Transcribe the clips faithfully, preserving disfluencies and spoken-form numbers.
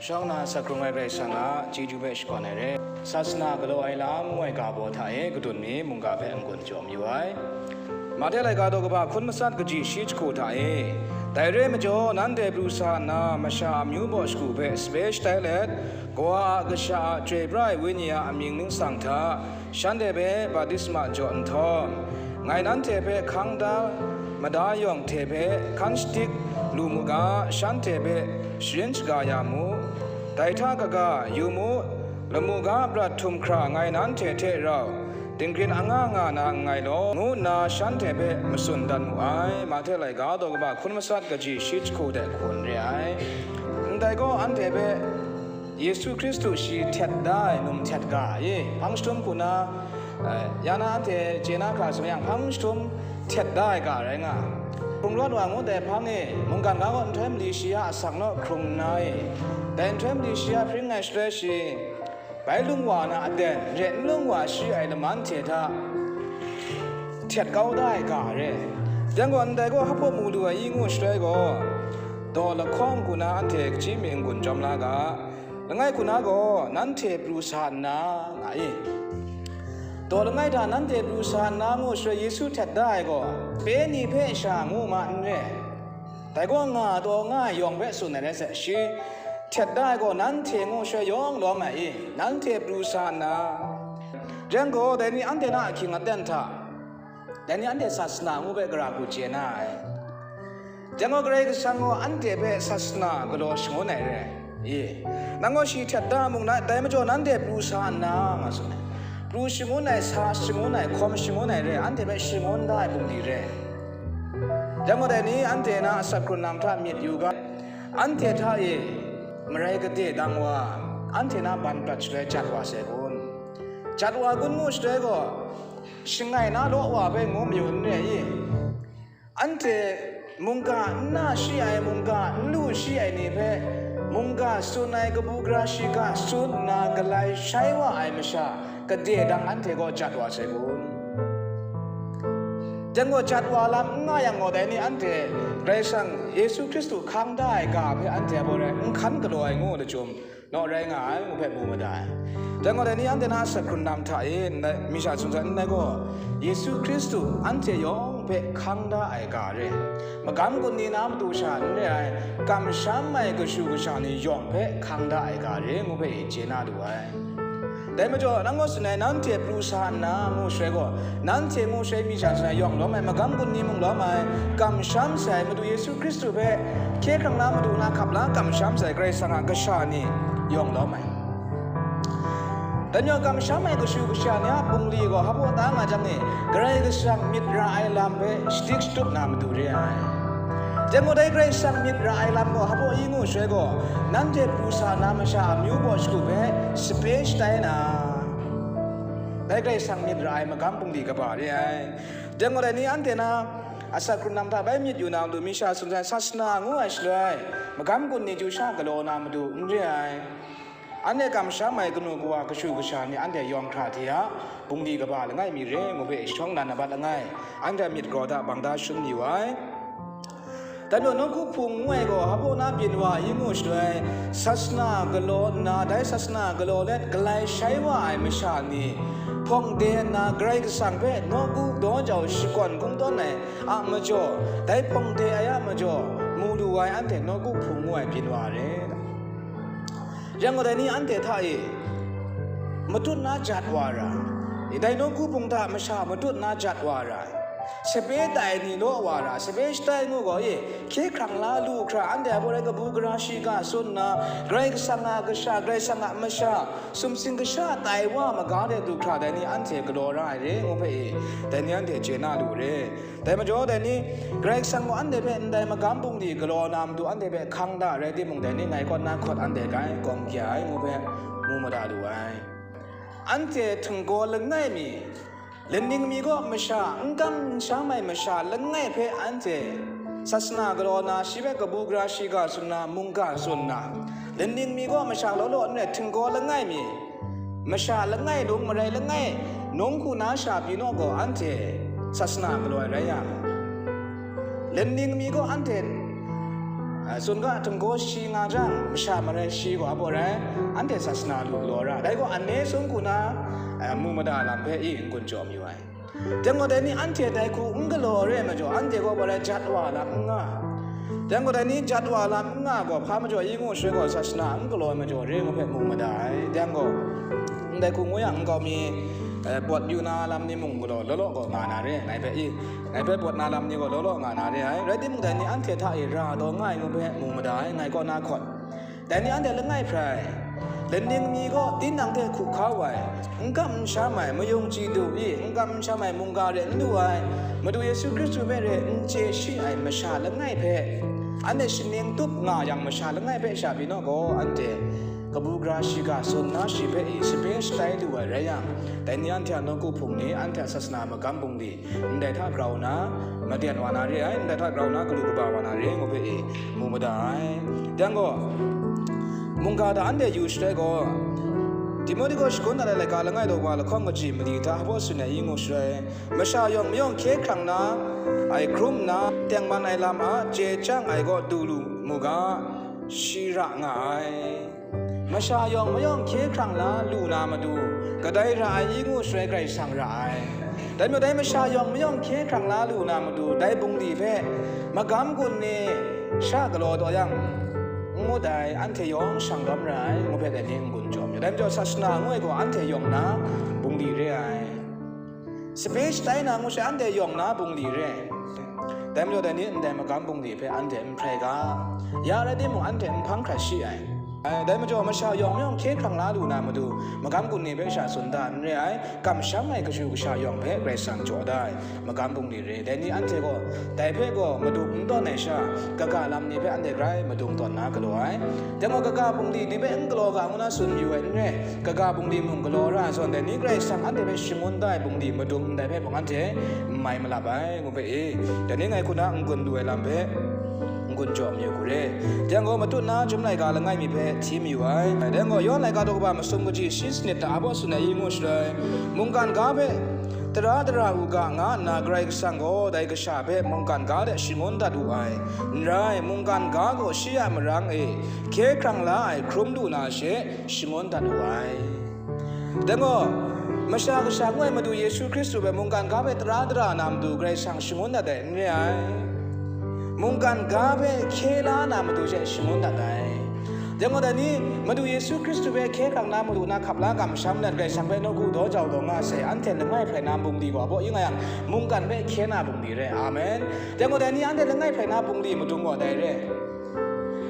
Shawng na asak hkrung ai Karai Kasang a chyeju hpe shakawn ai re. Sasana galaw ai lam ngu ai ga baw hta e kadun mi mungga hpe n-gun jaw mayu ai. Mahte laika daw kaba hkun matsat kaji shi jahku hta e, dai re ai majaw, nanhte pru sa nna, masha amyu baw shagu hpe sape shatai let, Kawa a Kasha a Chyoi pra ai Wenyi a amying ningsang hta shanhte hpe baptisma jaw nhtawm, ngai nanhte hpe hkang da mada yawng hte hpe hkan shadik lu mu ga, shanhte hpe sharin shaga ya mu. Dai hta kaga, yu mu, lamu ga prat htum hkra ngai nanhte hte rau dinggrin anga nga na nngai law, ngu nna shanhte hpe matsun dat mu ai. Mahte laika daw kaba hkun matsat kaji shi jahku de hkun re ai. Ndai gaw, anhte hpe Yesu Hkristu shi htet da ai num htet ga e, hpang jahtum hku na, eh, ya na anhte chye na hkra tsun yang, hpang jahtum htet da ai ga rai nga. Hkrung rawt wa ngut ai hpang e, mungkan ga gaw nhtoi mali shi ya asak naw hkrung nna e, dai nhtoi mali shi ya hpring ai shaloi shi, bai lung wa na aten, re n lung wa shi ai laman hte hta htet kau da ai ga re. Jan gaw, ndai gaw hpa mu lu ai i ngu shaloi gaw, daw lahkawng hku na anhte kaji mi n-gun jawm la ga, langai hku na gaw, nanhte pru sa nna, nga i. Daw langai hta nanhte pru sa nna ngu shaloi Yesu htet da ai gaw, sape ni hpe sha ngu ma n re. Dai gaw nga taw nga ai yawng hpe tsun ai rai se, shi htet da ai gaw nanhte ngu shaloi yawng lawm ai i, nanhte pru sa nna, jan gaw, dai ni anhte na ahkying aten hta, dai ni anhte sasana ngu hpe gara hku chye na ai. Jan gaw, Karai Kasang gaw anhte hpe sasana galaw shangun ai re. I, nang gaw shi htet da mung na, dai majaw nanhte pru sa nna, nga tsun ai. Pru shangun ai, sa shangun ai, hkawm shangun ai re, anhte hpe shangun da ai bungli re. Jan gaw, dai ni anhte na asak hkrun lam hta myit yu ga, anhte hta e marai gade dang wa, anhte na ban prat shaloi jat wa sai kun? Jat wa kun ngu shaloi gaw, shangai na law wa hpe ngu mayu n re i? Anhte mungga n na shi ai, mungga n lu shi ai ni hpe, mungga tsun ai kabu gara shiga tsun nna galai shai wa ai masha, gade dang anhte gaw jat wa sai kun? Jan gaw, jat wa lam n nga yang gaw, dai ni anhte Karai Kasang Yesu Hkristu hkang da ai ga hpe anhte a baw rai n hkan galaw ai ngu lachyum, naw rai nga ai ngu hpe mu mada ai. Jan gaw, dai ni anhte na asak hkrun lam hta e, ndai mi sha sumsat ndai gaw, Yesu Hkristu anhte yawng hpe hkang da ai ga re, magam gun ni na matu sha n re ai, kamsham ai kashu kasha ni yawng hpe hkang da ai ga re ngu hpe e chye na lu ai. Dai majaw, nang gaw tsun ai, nanhte pru sa nna ngu shaloi gaw, nanhte ngu shaloi mi sha sha yawng lawm ai, magam gun ni mung lawm ai, kamsham sai Madu Yesu Hkristu hpe hkye hkrang la, Madu na hkap la, kamsham sai Karai Kasang a kasha ni yawng lawm ai. Dan yawng kamsham ai kashu kasha ni a bungli gaw hpa ta nga jang e, Karai Kasang myit ra ai lam hpe shadik shatup na matu re ai. Jan gaw, dai Karai Kasang myit ra ai lam gaw hpa i ngu shaloi gaw, nanhte pru sa na masha amyu baw shagu hpe sape shatai na, dai Karai Kasang myit ra ai magam bungli kaba re ai. Jan gaw, dai ni anhte na asak hkrun lam hta bai myit yu na matu, mi sha sumsat sasana ngu ai shaloi, magam gun ni chyu sha galaw na matu n re ai. Anhte kamsham ai kanu kawa kashu kasha ni anhte yawng hkra hte a bungli kaba langai mi re ngu hpe shawng na na bat langai, anhte myit galaw hta bang da shun mayu ai. Dan gaw, nawku hpung ngu ai gaw hpa na byin wa i ngu shaloi, sasana galaw nna, dai sasana galaw let galai shai wa ai masha ni, hpawng de nna Karai Kasang hpe nawku daw jau shakawn kungdawn ai a majaw, dai hpawng de ai a majaw, mu lu ai anhte nawku hpung ngu ai byin wa re. Rai ngut ai ni anhte hta e, matut na jat wa ra, dai nawku hpung hta masha matut na jat wa ra, sape tai ni law wa ra, sape shatai ngu gaw e, hkye hkrang la lu hkra, anhte a baw rai kabu gara shiga tsun nna, Karai Kasang a kasha, Karai Kasang a masha, sumsing kasha tai wa maga de du hkra, dai ni anhte galaw ra ai re ngu hpe e, dai ni anhte chye na lu re. Dai majaw, dai ni Karai Kasang gaw anhte hpe ndai magam bungli galaw na matu anhte hpe hkang da rai timung, dai ni ngai kaw na hkawt anhte hkai, kawm kya ai ngu hpe mu mada lu ai. Anhte htinggaw langai mi, laning mi gaw masha, n kam n sham ai masha langai hpe anhte sasana galaw na, shi hpe kabu gara shiga tsun na, mungga tsun na, laning mi gaw masha law law n rai, htinggaw langai mi, masha langai, lung marai langai, nawku na sha pyi naw gaw, anhte sasana galaw ai rai yang, laning mi gaw anhte A, tsun ga, htinggaw shi nga jang, masha marai shi gaw a baw rai, anhte sasana lu galaw ra. Dai gaw, ane sung ku na, a, mu mada lam hpe i n-gun jaw mayu ai. Dai gaw, dai ni anhte dai hku n galaw re ai majaw, anhte gaw a baw rai jat wa lam n nga. Dai gaw, dai ni jat wa lam n nga gaw, hpa majaw i ngu shaloi gaw, sasana n galaw ai majaw re ngu hpe mu mada ai. Dai gaw, ndai hku ngu yang, nkau mi, eh, pawt yu na lam ni mung galaw law law gaw nga na re, ngai hpe i, ngai hpe pawt na lam ni gaw law law nga na re ai. Rai timung, dai ni anhte hta e ra taw nga ai ngu hpe mu mada ai, ngai kaw na hkawt. Dai ni anhte langai hprai, laning mi gaw tinang hte hku hkau ai, n kam n sham ai, mayung chyi du i, n kam n sham ai mungga re n lu ai, Madu Yesu Hkristu hpe re n chye shi ai masha langai hpe, anhte shaning tup nga yang masha langai hpe sha pyi naw gaw, anhte kabu gara shiga tsun na shi hpe i sape shatai lu ai rai yang, dai ni anhte a nawku hpung ni, anhte a sasana magam bungli, ndai hta grau na, maden wa na re ai, ndai hta grau na, galu kaba wa na re, ngu hpe i, mu mada ai. Yang gaw, mungga hta anhte yu shaloi gaw, Timohti gaw shagun dat ai laika langai daw wa lahkawng kaji mali hta hpaw tsun ai i ngu shaloi, masha yawng mayawng hkye hkrang na ai hkrum nna, tengman ai lam a chye chyang ai gaw du lu mu ga, shi ra nga ai. Masha yawng mayawng hkye hkrang la lu na matu, kadai ra ai i ngu shaloi Karai Kasang ra ai. Dai majaw dai masha yawng mayawng hkye hkrang la lu na matu, dai bungli hpe magam gun ni sha galaw taw yang, n ngut ai, anhte yawng shanggam ra ai, ngu hpe dai ni n-gun jaw mayu. Dai majaw sasana ngu ai gaw anhte yawng na bungli re ai. Sape shatai na ngu shaloi anhte yawng na bungli re. Dai majaw dai ni ndai magam bungli hpe anhte n hprai ga, ya rai timung, anhte n hpang hkrat shi ai. Ai, dai majaw masha yawng mayawng hkye hkrang la lu na matu, magam gun ni hpe sha tsun da n re ai, kamsham ai kashu kasha yawng hpe Karai Kasang jaw da ai, magam bungli re. Dai ni anhte gaw, dai hpe gaw madung n tawn ai sha, kaga lam ni hpe anhte grai madung tawn na galaw ai. Dai gaw kaga bungli ni hpe n galaw ga ngu na tsun mayu ai n re, kaga bungli mung galaw ra ai zawn, dai ni Karai Kasang anhte hpe shangun da ai bungli madung ndai hpe mung anhte n mai malap ai, ngu hpe e, dai ni ngai hku na n-gun lu ai lam hpe n-gun jaw mayu hku re. Dai gaw matut na Chyum laika langai mi hpe hti mayu ai. Dai gaw Yawhan laika daw kaba masum kaji shi sanit hta a baw tsun ai i ngu shaloi, mungkan ga hpe tara dara u ga nga nna Karai Kasang gaw dai kasha hpe mungkan ga de shangun dat wu ai. N rai, mungkan ga gaw shi a marang e hkye hkrang la ai hkrum lu na she shangun dat wu ai. Dai gaw, Masha Kasha ngu ai Madu Yesu Hkristu hpe mungkan ga hpe tara dara na matu Karai Kasang shangun dat ai n re ai. Mungkan ga hpe hkye la na matu she shangun dat ai. Dai gaw dai ni, Madu Yesu Hkristu hpe hkye hkrang na matu na hkap la kamsham let Karai Kasang hpe nawku daw jau daw nga sai, anhte langai hprai na bungli gaw, baw ing nga yang, mungkan hpe hkye na bungli re. Amen. Dai gaw dai ni, anhte langai hprai na bungli madung gaw dai re.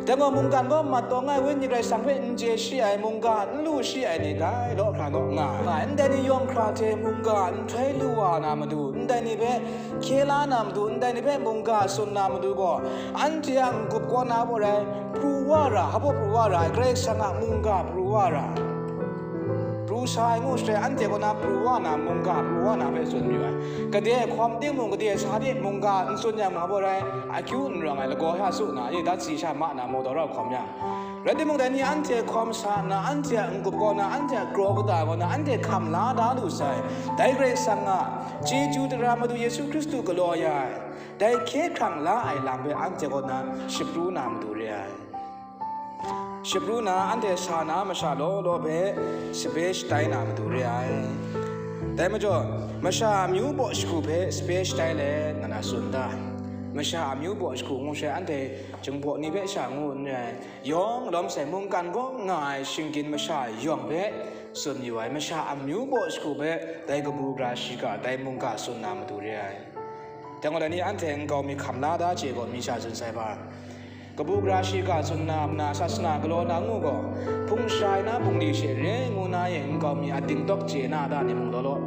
Dai gaw mungkan gaw mat taw nga ai Wenyi Karai Kasang hpe n chye shi ai, mungga n lu shi ai ni dai law hkra naw nga ai. Ndai ni yawng hkra hte mungga nhtoi lu wa na matu, ndai ni hpe hkye la na matu, ndai ni hpe mungga tsun na matu gaw, anhte a n-gup kaw na baw rai, pru wa ra, hpa pru wa ra ai, Karai Kasang a mungga pru wa ra. Pru sa ai ngu shaloi, anhte kaw na pru wa na, mungga pru wa na hpe tsun mayu ai. Gade hkawm timung, gade sa de mungga n tsun yang, ma baw rai, akyu n rawng ai, lagaw sha su na, ye dat si sha ma na, maw daw rau hkawm yang. Rai timung, dai ni anhte hkawm sa nna, anhte a n-gup kaw na, anhte a kraw kata kaw na, anhte hkam la da lu sai. Dai Karai Kasang a chyeju tara Madu Yesu Hkristu galaw ya ai, dai hkye hkrang la ai lam hpe anhte kaw na shapru na matu re ai. Shapru na, anhte sa na masha law law hpe sape shatai na matu re ai. Dai majaw, masha amyu baw shagu hpe sape shatai let nga na tsun da. Masha amyu baw shagu ngu shaloi, anhte Jinghpaw ni hpe sha ngu n re ai, yawng lawm sai mungkan gaw nga ai shinggyim masha yawng hpe tsun yu ai, masha amyu baw shagu hpe dai kabu gara shiga, dai mungga tsun na matu re ai. Dai gaw dai ni anhte nkau mi hkam la da chye gaw, mi sha tsun sai hpa, kabu gara shiga tsun na, na sasana galaw na ngu gaw, hpung shai na bungli she re ngu na e nkau mi a dingdawk chye na da ni mung law law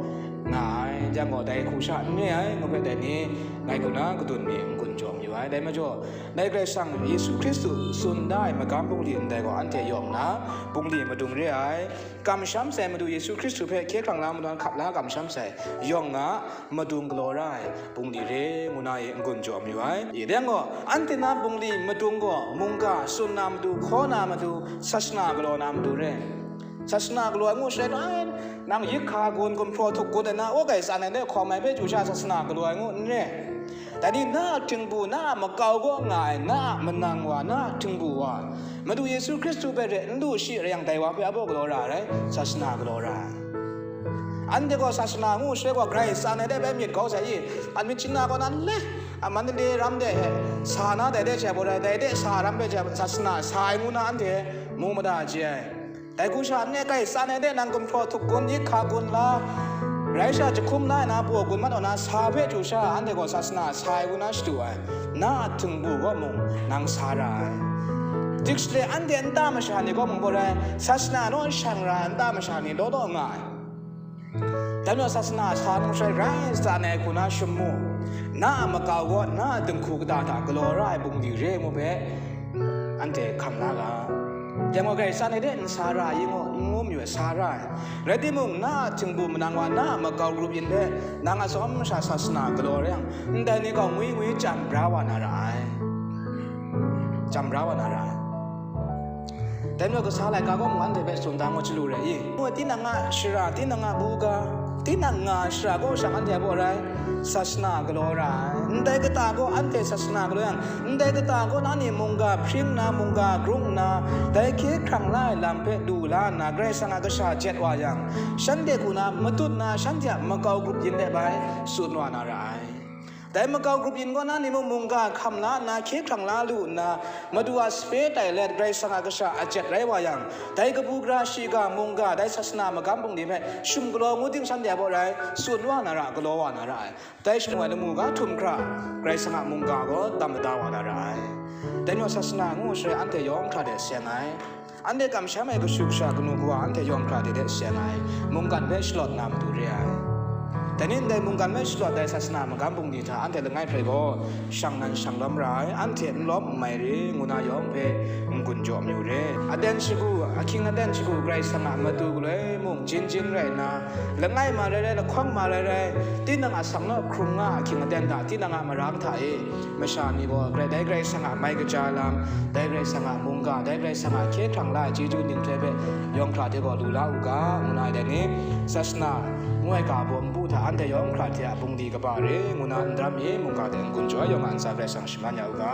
nga ai, yang gaw dai hku sha n re ai, ngu hpe dai ni ngai hku na kadun mi n-gun jaw mayu ai. Dai majaw, dai Karai Kasang Yesu Hkristu tsun da ai magam bungli ndai gaw, anhte yawng na bungli madung re ai. Kamsham sai Madu Yesu Hkristu hpe hkye hkrang la matu hkap la kamsham sai, yawng na madung galaw ra ai bungli re ngu na e n-gun jaw mayu ai. I dai gaw, anhte na bungli madung gaw mungga tsun na matu, hkaw na matu, sasana galaw na matu re. Sasana galaw ai ngu shaloi, ai, nang yik hka gun, gumhpraw htuk gun ai na, aw gai tsan ai de hkawm ai hpe chyu sha sasana galaw ai ngu n re. Dai ni na a htingbu, na a makau kaw nga ai, na a manang wa, na a htingbu wa, Madu Yesu Hkristu hpe re n lu shi rai yang, dai wa hpe abaw galaw ra ai, sasana galaw ra ai. Anhte gaw sasana ngu shaloi gaw, Karai Kasang e de bai myit kau sai i, a myit chyeju gaw nan le, a Mandalay ram de he sa na dai de hte baw rai, dai de sa ram hpe hte sasana sa ai ngu na anhte mu mada chye ai. Dai hku sha, nne Karai Kasang e de nang gumhpraw htuk gun, yik hka gun la, rai sha jahkum la ai na, paw gun mat wa na, sa hpe chyu sha, anhte gaw sasana sa ai ngu na shadu ai, na a htingbu gaw mung nang sa ra ai. Dik shaloi anhte nta masha ni gaw mung baw rai, sasana naw shang ra ai nta masha ni law law nga ai. Dai majaw sasana sa ngu shaloi rai sa ai hku na shum mu, na a makau gaw na a dinghku kata hta galaw ra ai bungli re ai ngu hpe anhte hkam la ga. Dai majaw Karai Kasang e de n sa ra ai, n ngu mayu ai, sa ra ai. Rai timung, na a htingbu manang wa, na a makau grup yin hpe nang atsawm sha sasana galaw rai yang, ndai ni gaw ngwi ngwi chyan bra wa na ra ai. Chyan bra wa na ra ai. Dai majaw kasa laika gaw mung anhte hpe tsun da ngu chyalu rai i? Ngu ai, tinang a shara, tinang a buga, tinang nga shara kaw shang anhte a baw rai, sasana galaw ra ai. Ndai kata gaw anhte sasana galaw yang, ndai kata gaw na ni mungga hpring nna, mungga grung nna, dai hkye hkrang la ai lam hpe lu la nna, Karai Kasang a kasha jet wa yang, shanhte hku na matut na, shanhte a makau grup yin let bai tsun wa na ra ai. Dai makau grup yin gaw na ni mung mungga hkam la nna, hkye hkrang la lu nna, Madu a sape tai let Karai Kasang a kasha a jet rai wa yang, dai kabu gara shiga mungga, dai sasana magam bungli hpe shum galaw ngu ting shanhte a baw rai, tsun wa na ra, galaw wa na ra ai. Dai shadawn ai lamu ga htum hkra, Karai Kasang a mungga gaw tam mada wa na ra ai. Dai majaw sasana ngu shaloi anhte yawng hkra de seng ai. Anhte kamsham ai kashu kasha kanu kawa anhte yawng hkra de de seng ai, mungkan hpe shalawt na matu re ai. Dai ni ndai mungkan hpe shalawt ai sasana magam bungli hta anhte langai hpe gaw shang nan shang lawm ra ai, anhte n lawm n mai re, ngu na yawng hpe n-gun jaw mayu re. Aten shagu, ahkying aten shagu Karai Kasang a matu galoi mung jin jin rai nna, langai ma rai rai, lahkawng ma rai rai, tinang a sang naw hkrung nga ahkying aten hta, tinang a marang hta e, masha ni gaw grai, dai Karai Kasang a mai kaja lam, dai Karai Kasang a mungga, dai Karai Kasang a hkye hkrang la ai chyeju ninghtoi hpe yawng hkra hte gaw lu la u ga, ngu na ai dai ni, sasana ngu ai ga baw npu hta anhte yawng hkra hte a bungli kaba re, ngu na n daram i, mungga de n-gun jaw ai yawng a ntsa Karai Kasang shaman ya u ga.